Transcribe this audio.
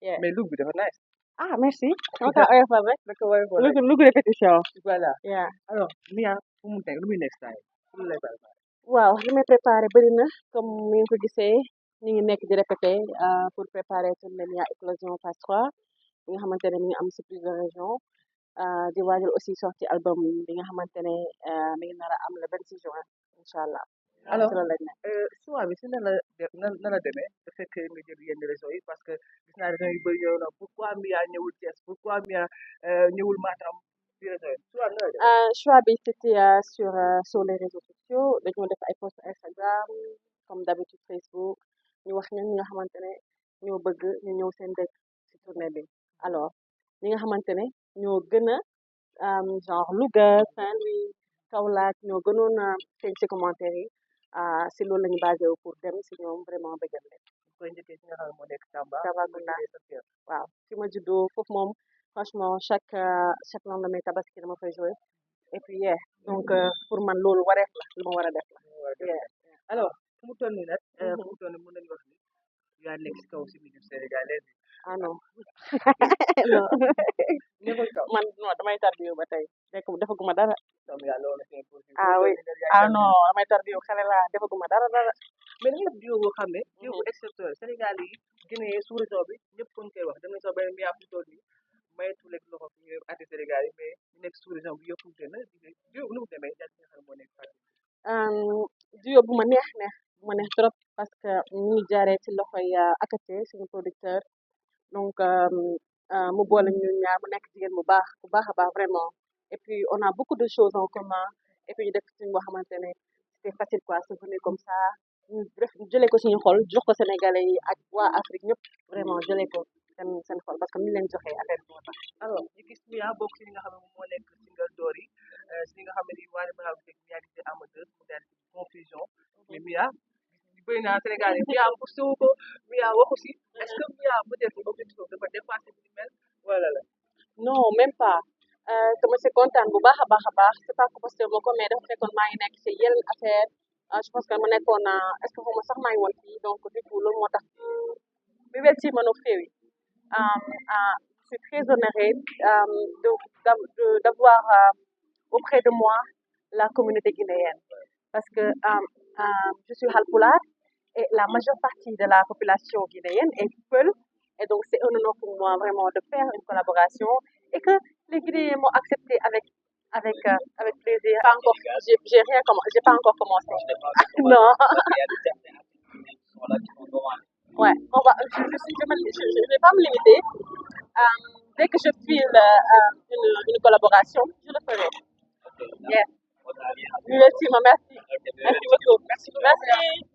Yeah. mais look bi dafa nice. Ah, merci. On t'a oyofal rek. da ko woy ko Look répétition. voilà Yeah. alors Mia fu mu nekk lu muy next time lu lay préparé. waaw li may préparé bëri na comme ni nga ko gisee ñu ngi nekk di répété pour préparer tournée Mia Éclosion phase 3 bi nga xamante ne mi ngi am si plusieurs régions di waajal aussi sorti album bi nga xamante ne mi ngi nar a am le 26 juin incha allah. alors ci loolu lañ nekk. choix bi si nan la demee da fekk nga jël yenn réseau yi parce que gis naa région yu bëri yow na pourquoi Mia ñëwul Thiès pourquoi Mia ñëwul Matam si réseau yi choix nan la demee. Choix bi c'était sur les réseaux sociaux dañoo def ay post Instagram comme d'habitude Facebook ñu wax ñun ñi nga xamante ne ñoo bëgg ñu ñëw seen dëkk ci tournée bi alors ñi nga xamante ne ñoo gën a genre Louga Saint-Louis Kaolack ñoo gënoon a feeñ ci commentaire yi si loolu la ñu basé wu pour dem si ñoom vraiment bëggal leen. koy njëkkee si nga xam ne moo nekk Tamba. Tambacounda waaw fi ma juddoo foofu moom franchement chaque lendemain tabaski dama fay jouer et puis donc pour man loolu wareef la lu ma war a def la. alors fu mu toll nii nag. fu mu toll nii mën nañu wax ni yaa nekk si kaw si musique sénégalaise bi. ah non non nekkul kaw. man non damay tarbiyu ba tey defaguma dara. ah oui ah non damay tarbiyu xale laa defaguma dara. mais dañuy def duo boo xam ne. duo bu exceptionnel Sénégal yi Guinée sous région bi ñëpp kon koy wax danañ soo benn Mia fu mu toll nii mayetu lekk loxo fi ñu artiste Sénégal yi mais ñu nekk sous région bi yëpp gën a duo bu nu mu demee daal nga xam ne moo nekk duo bu ma neex trop parce que ñu ngi jaaree ci loxoy Akaté suñu producteur donc mu boole ñu ñaar mu nekk jigéen bu baax a baax vraiment et puis on a beaucoup de choses en commun et puis ñu def suñu boo xamante ne c'était facile quoi c'est venu comme ça ñu jëlee ko suñu xol jox ko Sénégalais yi ak waa Afrique ñëpp vraiment jëlee ko seen xol parce que ni leen joxee affaire bi moo tax. alors ñu gis Mia bokk si li nga xam ne moo nekk single door yi si li nga xam ne nii waa Mia gisee amateur mu daal confusion mais Mia bëri naa Sénégal yi Mia poussé wu ko Mia waxu si est-ce que Mia peut-être objectif dafa dépassé bi mel wala la. non même pas dama si kontaan bu baax a baax c'est pas que posté ma ko mais dafa fekkoon maa ngi nekk si yeneen affaire je pense que ma nekkoon est-ce que xawma sax maa ngi woon fii donc du coup loolu moo tax bi wel ci mëno féewi je suis très honorée d'avoir auprès de moi la communauté guinéenne parce que je suis Halpulaar et la majeure partie de la population guinéenne est Peul et donc c'est un honneur pour moi vraiment de faire une collaboration et que les Guinéens m'ont accepté avec plaisir. Pas encore, j'ai pas encore commencé. Non. Ouais, je vais pas me limiter. Dès que je file une collaboration, je le ferai. Yeah. Merci beaucoup. Merci.